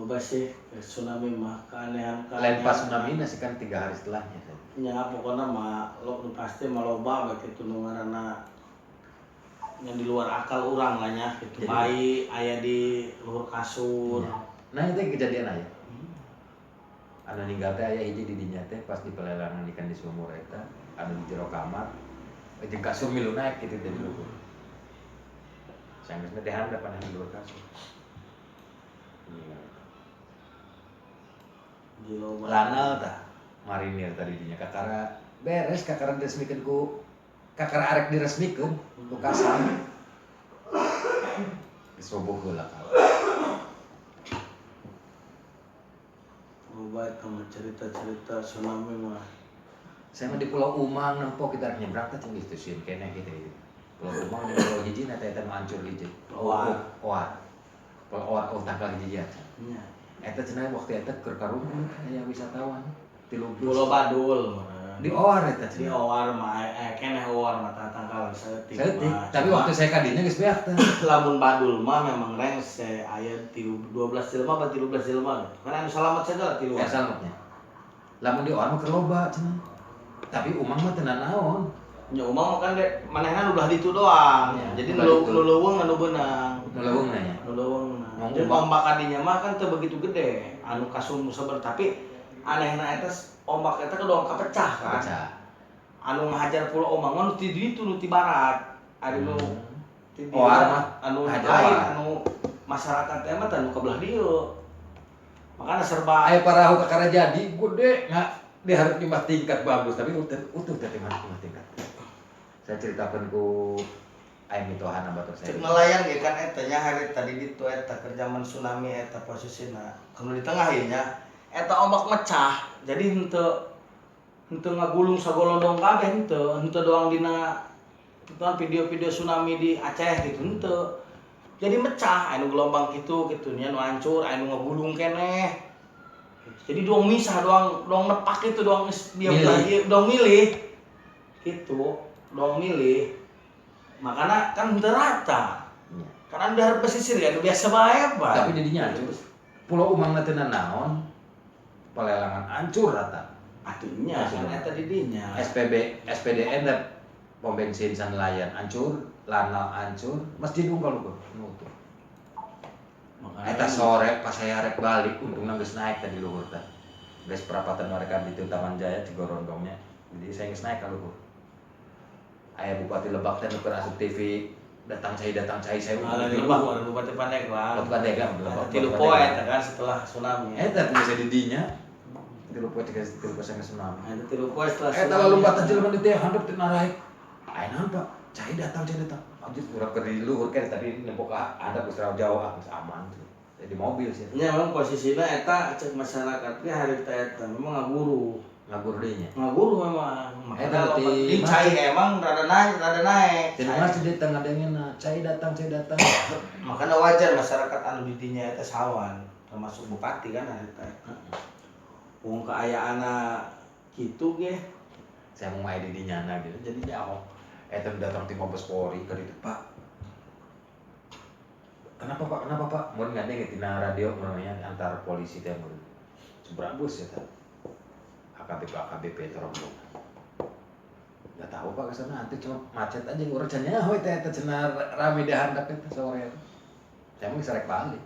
Loba sih tsunami mah keanehan. Lain pas tsunami sih kan 3 hari setelahnya. Nya pokoknya mah lo nu pasti mah loba bae kitu nu ngaranna yang di luar akal urang lah nya gitu. Bayi aya di luhur kasur. Ya. Nah itu kejadian aya. Anu ninggal teh aya hiji di dinya teh pas di pelelangan ikan di sumur eta, anu di jero kamar jeung kasur milu naik kitu teh di luhur. Sanggeusna teh handap anu di luhur kasur. Meninggal eta. Di loba. Lanal tah marinir tadi dinya kakara beres kakara diresmikeun ku kakara arek diresmikeun ku kasam. Geus roboh heula ka. Loba eta mah cerita-cerita tsunami mah. Saya mah di Pulau Umang nempo kita rek nyebrang teh cing geus teu sieun keneh kitu ieu. Pulau Umang jeung Pulau Hiji na teh eta nu hancur hiji. Oar. Oar. Pulau Oar oh tangkal hiji aja. Nya. Eta cenah waktu eta keur karumpul aya wisatawan tilu bus. Pulau Badul. Di Oar eta Di cenah. Oar mah keneh Oar mah tangkalan saeutik. Saeutik, mah. tapi waktu saya ka dinya geus beak teh. Lamun Badul mah memang rengse aya 12 jelema apa 13 jelema gitu. Kan anu salamet sagala tilu. Ya salametnya. Lamun di Oar mah keur loba cenah. Tapi Umang mah teu nanaon. Nya Umang mah kan manehna nu belah ditu doang. Ya, jadi belah nu ditu. leuweung anu beunang. Nu leuweung na nya. Nu leuweung na. Mau Jadi ombak. ombak kadinya mah kan teu begitu gede. Anu kasum sabar tapi anehna eta ombak eta doang kapecah kan. Kapecah. Anu ngahajar Pulau Omang mah nu ti ditu nu ti barat. Ari nu ti dieu Oar mah anu ngahajar lain oar. anu masyarakat teh mah teh anu ka belah dieu. Makana serba aya parahu kakara jadi gede nggak diharap 5 tingkat bagus tapi utuh teh 5 tingkat. Saya ceritakan ku aya mitohana batur saya. Cek nelayan ge kan eta nya hari tadi ditu eta keur zaman tsunami eta posisina. Kudu di tengah ieu nya. Eta ombak mecah. Jadi henteu ngagulung sagolondong kabeh henteu doang dina nonton video-video tsunami di Aceh gitu henteu. Jadi mecah anu gelombang kitu kitu nya nu hancur anu ngagulung keneh. Jadi doang misah doang nepak itu doang geus dia Milih. lagi doang milih. Gitu, doang milih. Makanya kan henteu rata. Iya. Karena udah pesisir ya, biasa bae, Pak. Tapi jadinya hancur. Pulau Umang teh naon? Pelelangan hancur rata. Atunya kan eta di dinya. SPB, SPDN dan pom bensin Sanelayan hancur, Lanal hancur, masjid unggul lupa nutup. Makanya Eta sore pas saya rek balik untungna geus naik tadi luhur teh. Geus perapatan mereka di Taman Jaya Cigorondongnya. Jadi saya geus naik ka luhur. Aya Bupati Lebak teh nu keur asup TV datang cai saya Malah di di Lebak, luhur. orang Bupati Pandeglang. Bupati Pandeglang, Lebak. Eta tilu poe eta kan setelah tsunami. Eta teh bisa di dinya. Tilu poe tiga tilu poe saya tsunami. Eta tilu poe setelah Eta lalu jelema di teh handap teh naraik. Aya naon Pak? Cai datang, cai datang. Anjir urang keur di luhur kan tadi nempo ka handap geus terlalu jauh ah geus aman. Jadi mobil sih. Nya memang posisinya eta cek masyarakat ge harita eta memang ngaguru. Ngaguru deui nya. Ngaguru memang. Eta Makanya berarti lompat di cai emang rada naik. Jadi masih di tengah dengena, cai datang, cai datang. Makanya wajar masyarakat anu di dinya eta sawan, termasuk bupati kan harita eta. Wong kaayaanna kitu ge. Saya mau main di dinya na gitu. Jadi nyaho. Eta datang tim Mabes Polri ke ditu, Pak. Kenapa Pak? Kenapa Pak? Mun ngadeng tina radio mun nya antar polisi teh mun. Seberabus ya teh. AKBP AKBP itu rombongan. Nggak tahu Pak kesana nanti cuma macet aja urang can nyaho teh eta cenah rame di handap eta sore eta. Saya mah geus rek balik.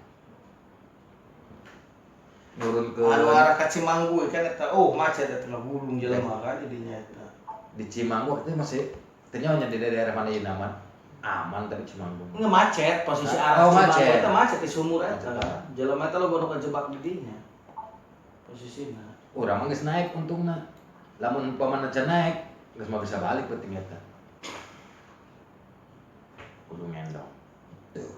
Nurun ke anu arah ka Cimanggu kan eta oh macet eta ngagulung jelema kan jadinya eta. Di Cimanggu itu masih teu nyaho nya di daerah mana ieu aman. Aman tapi Cimanggu. Nggak macet posisi Nah, arah oh, Cimanggu macet. eta macet di sumur eta. Macet. Jelema eta loba nu kajebak di dinya. Posisina. Urang mah geus naik untungna. Lamun umpamana can naik geus mah bisa balik penting eta. Kudu ngendong. Tuh.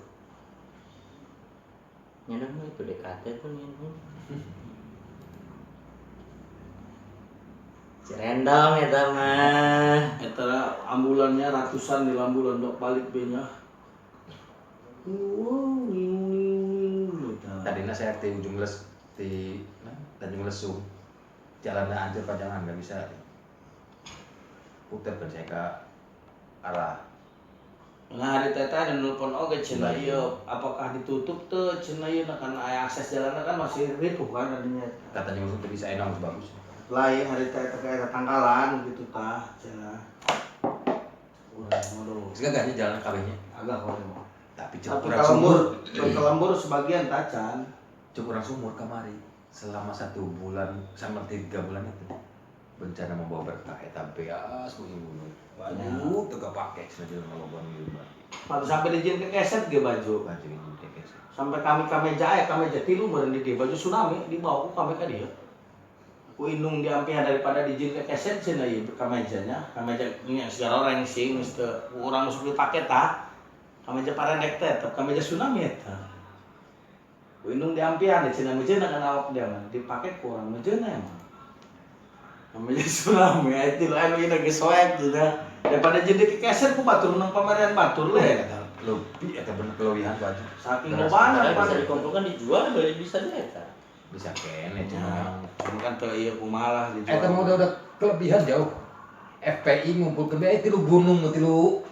Ngendong mah PDKT tuh ngendong. Cirendong eta mah. Eta ambulannya ratusan di ambulan dok balik be nya. Wow, niu, niu, niu, eta. Tadina saya di ujung les di nah, Tanjung Lesung. Jalannya hancur panjangan nggak bisa. Putar kan saya ke arah Nah, hari teh ada nelpon oge cenah ieu apakah ditutup teu cenah ieu karena aya akses jalanna kan masih ripuh kan tadinya. Katanya langsung teu bisa enak bagus. Lain hari teh teh eta tangkalan gitu tah cenah. Urang waduh. Geus gagahnya jalan kabehnya. Agak kalau Tapi cek tapi urang sumur, kalau lembur sebagian tacan. Cek urang sumur kamari selama 1 bulan sama 3 bulan itu bencana membawa berkah eta beas ku ibu. Baju teu kapake cenah jelema loba nu ieu mah. Pan sampai dijieun kekeset ge baju. Baju ini kekeset. Sampai kami kameja aya kameja tilu meureun di dieu baju tsunami dibawa ku kami ka dieu. Ku indung diampihan daripada dijieun kekeset cenah ieu kamejanya. Kameja nya segala orang sih geus teu urang geus dipake tah. Kameja parendek teh tetep kameja tsunami eta. Ku indung diampihan cenah mejeuna kana awak dia mah dipake ku urang mejeuna emang. Kameja tsunami aya tilu anu ieu geus soek cenah. Daripada jadi kekeset ku batur menang pamarian batur le. Lebih eta bener kelebihan baju. Saking lobana bisa dikumpulkan dijual boleh bisa deh eta. Bisa kene cuma. Cuma kan teu ieu kumaha lah dijual. Eta mah udah kelebihan jauh. FPI ngumpulkeun bae tilu gunung tilu.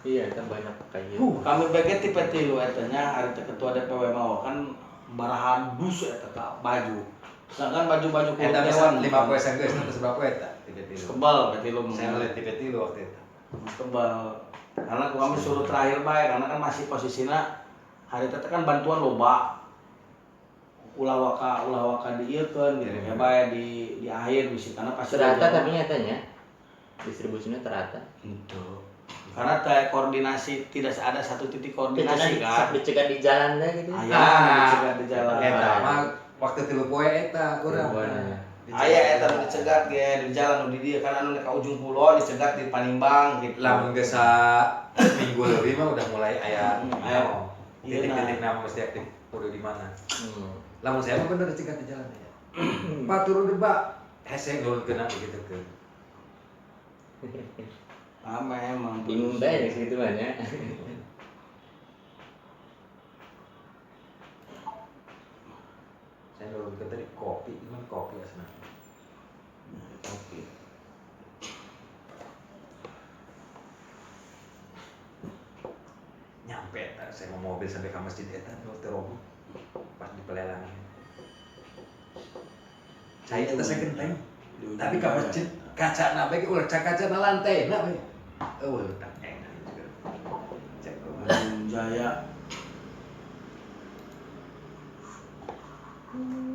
Iya, eta banyak kayak gitu. Kami bege tipe tilu eta nya hari teh ketua DPW mah kan barahan dus eta ka baju. Sedangkan baju-baju kulit eta hewan 5 poe sageus teh seberapa poe eta? Tipe tilu. Kebal tipe tilu. Saya lihat tipe tilu waktu itu. Kebal. Karena kami suruh terakhir bae karena kan masih posisinya hari teh kan bantuan loba. Ulah waka diieukeun gitu ya bae di akhir bisi karena pasti terata tapi nyatanya distribusinya terata. Itu. Karena teh koordinasi tidak ada satu titik koordinasi kan. Dicegat di jalan deh gitu. Aya dicegat di jalan. Eta mah waktu tilu poe eta urang. Aya eta nu dicegat ge di jalan nu di dieu kan anu ka ujung pulau dicegat di Panimbang gitu. Lamun geus minggu leuwih mah udah mulai aya titik-titik nama mesti aktif kudu di mana. Lamun saya mah bener dicegat di jalan ya. Pak turun deui, hese nurunkeun gitu ke. Rame emang bingung deh yang segitu banyak. Saya nurunkeun tadi kopi, cuman kopi asna. Kopi. Nyampe eta saya mau mobil sampai ke masjid eta nu teu roboh. Pas di pelelangan. Saya eta saya genteng. Tapi ke masjid kaca na bae ulah kaca na lantai na bae. Eueuh tak enak juga. Cek Jaya.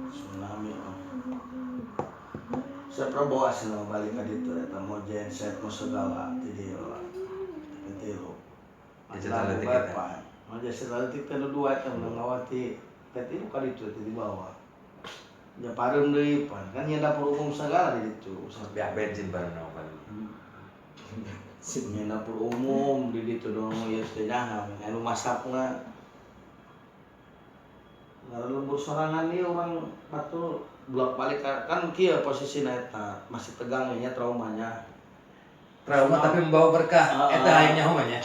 Tsunami. Saya prabawa sih balik ka ditu eta mau genset mau segala ti dieu lah. Tapi tilu. Digital detik eta. Mau genset detik teh nu dua eta nu ngawati teh tilu ka ditu teh dibawa. Ya pareum deui pan kan nya dapur umum segala di ditu. Biak bensin bareng naon. Nya dapur umum di ditu dong ieu teh nyaho anu masakna. Ngaran lembur sorangan ieu urang batur bolak-balik kan kieu posisina eta masih tegang nya traumanya. Trauma tapi membawa berkah. Eta hayang nyaho mah nya.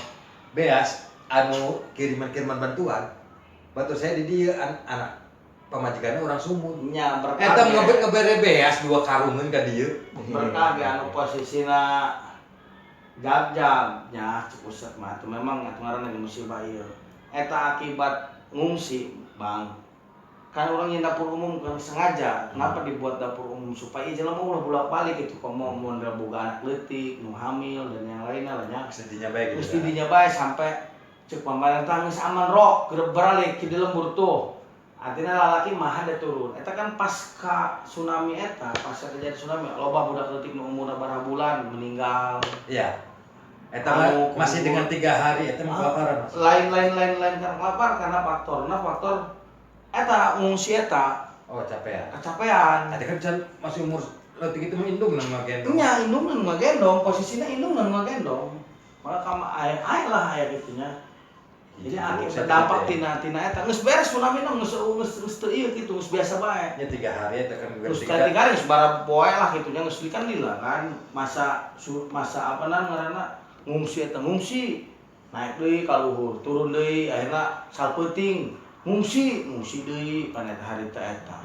Beas anu kiriman-kiriman bantuan. Batur saya di dieu anak pamajikanna urang sumur. Nya berkah. Eta ngebere beas 2 karungeun ka dieu. Berkah ge anu posisina jab-jab nya cek usep mah atuh memang atuh ngaranna ge musibah ieu. Eta akibat ngungsi, Bang. Kan orang yang dapur umum kan sengaja, kenapa dibuat dapur umum supaya jelema ulah bolak-balik gitu, komo mun boga anak leutik, nu hamil dan yang lainnya lah nya. Geus dinya bae gitu. Geus dinya bae sampai cek pamarentah geus aman rok, gereb baralik di lembur tuh. Artinya lalaki mah ada turun. Eta kan pasca tsunami eta, pasca kejadian tsunami, loba budak leutik nu umurna baraha bulan meninggal. Iya. Eta masih dengan 3 hari eta mah kelaparan. Lain karena kelapar karena faktorna faktor eta ngungsi eta. Oh, capean. Kecapean. Ada kan masih umur leutik itu mah indung nu ngagendong. Nya indung nu ngagendong, posisinya indung nu ngagendong. Malah kama aya lah aya kitu nya. Jadi akibat dampak tina eta geus beres tsunami mah geus geus teu ieu kitu, geus biasa bae. Nya 3 hari eta kan geus 3 hari geus bara poe lah kitu nya geus kan lila kan masa apa ngaranna ngungsi eta ngungsi naik deui ka luhur, turun deui akhirna salpeuting ngungsi deui pan eta harita eta.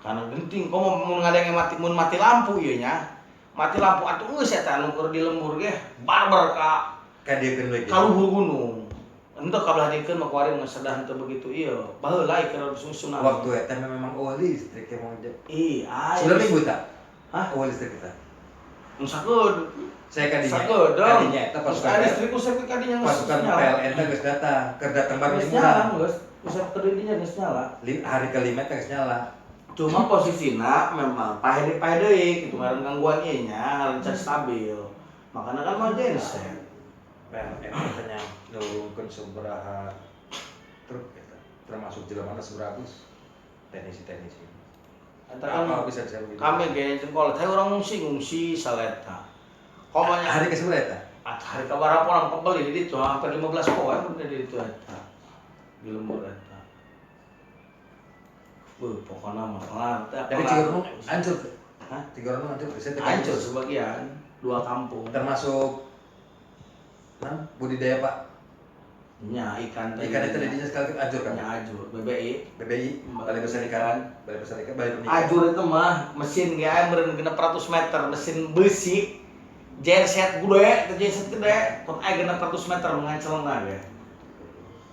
Karena genting komo mun ngadenge mati mun mati lampu ieu nya. Mati lampu atuh geus eta anu keur di lembur ge barbar ka Kadiekeun we gitu. Ka luhur gunung. Henteu kabelah diekeun mah kuari geus sedah henteu begitu ieu. Baheula keur tsunami. Waktu eta memang eueuh listrik emang. Ih, aya. Sudah minggu tak? Hah? Eueuh listrik kita. Nu sakeun. Saya kadinya. Sakeun. Kadinya eta Terus pasukan aya listrik usep kadinya geus pasukan nyala. PLN teh geus datang, keur datang baru Geus nyala murah. geus. Usep ke dinya geus nyala. Hari kelima teh geus nyala. Cuma posisinya memang pahe pahe deui gitu ngaran gangguan ieu nya, ngaran can stabil. Makanya kan mau genset. PLN teh nya nurunkeun sabaraha truk eta. Termasuk jelema sabaraha bus. Teknisi-teknisi. Eta kan Apa bisa bisa begitu? kami ge jengkol teh urang ngungsi-ngungsi saleta. Komanya Hari ke sebelah eta? Hari kabar orang kebeli di ditu hampir 15 poe bener di ditu eta. Di lembur eta. Beuh, pokona mah kelar teh. Tapi Cigorong hancur. Hah? Cigorong hancur. Saya teh Hancur sebagian, dua kampung. Termasuk nah, budidaya Pak. Nya ikan teh. Ikan itu didinya sekali hancur kan? Nya ajur, BBI. BBI, Balai Besar Ikan, Balai Besar Ikan, Balai Pemikan. Ajur itu mah mesin ge aya meureun 600 meter, mesin besi. Genset gede, teh genset gede, kun aya 600 meter mengancelna ge.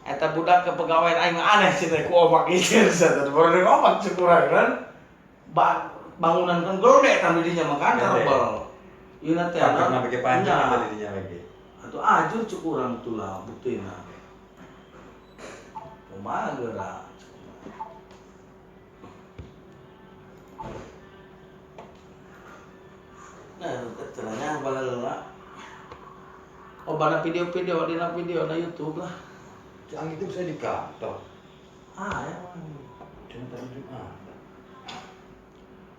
Eta budak ke pegawai aing aneh sih teh ku omak ieu genset, baru deui omak cek urang kan. Bangunan kan gede eta di dinya mah kan Gede. tebal. Ieu teh Pagerna bege panjang Nya. eta di dinya lagi. Atuh ajur cek urang tuh lah buktina. Kumaha geura. Nah, ketelanya baheula. Oh, bana video-video, dina video na YouTube lah. Cang itu saya di kantor. Ah, ya. Cuma tadi Jumat.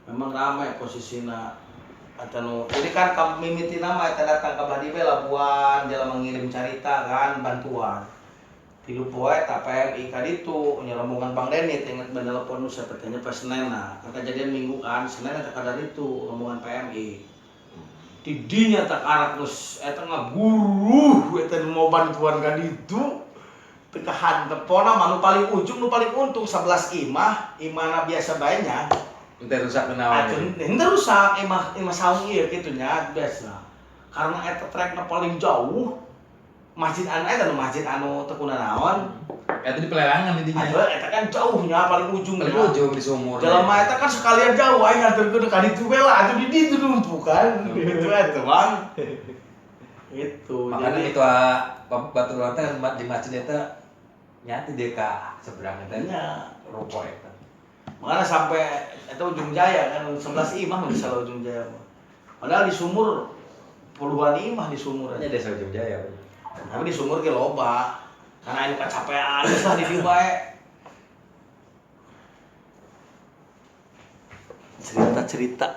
Memang ramai posisinya atau nu jadi kan mimiti nama eta datang ke belah dieu Labuan jalan mengirim carita kan bantuan tilu poe eta PMI ka ditu nya rombongan Bang Deni teh inget ben telepon nu siapa teh nya pas Senin nah kan kejadian Minggu kan Senin eta kadar itu rombongan PMI di dinya tak arak geus eta ngaguruh eta nu mau bantuan ka ditu teu kahantep pona mah nu paling ujung nu paling untung 11 imah imahna biasa bae nya. Ente rusak kenawan. Atuh henteu rusak imah imah saung ieu kitu nya biasa. Karena eta trekna paling jauh masjid anu eta nu masjid anu teu kunanaon. Eta di pelelangan di dinya. Atuh eta kan jauhnya paling ujungnya. Paling ujung di sumur. Jelema eta kan sekalian jauh aing nganterkeun ka ditu we lah atuh di ditu numpuk kan. Gitu eta Bang. Gitu. Makanya Jadi itu batu teh di masjid eta nyati dia ka seberang eta nya ruko eta. Makanya sampai itu ujung jaya kan 11 imah misalnya ujung jaya mah. Padahal di sumur puluhan imah di sumur Nya aja. desa ujung jaya. Tapi di sumur ge loba. Karena anu kacapean geus lah di dieu bae. Cerita-cerita.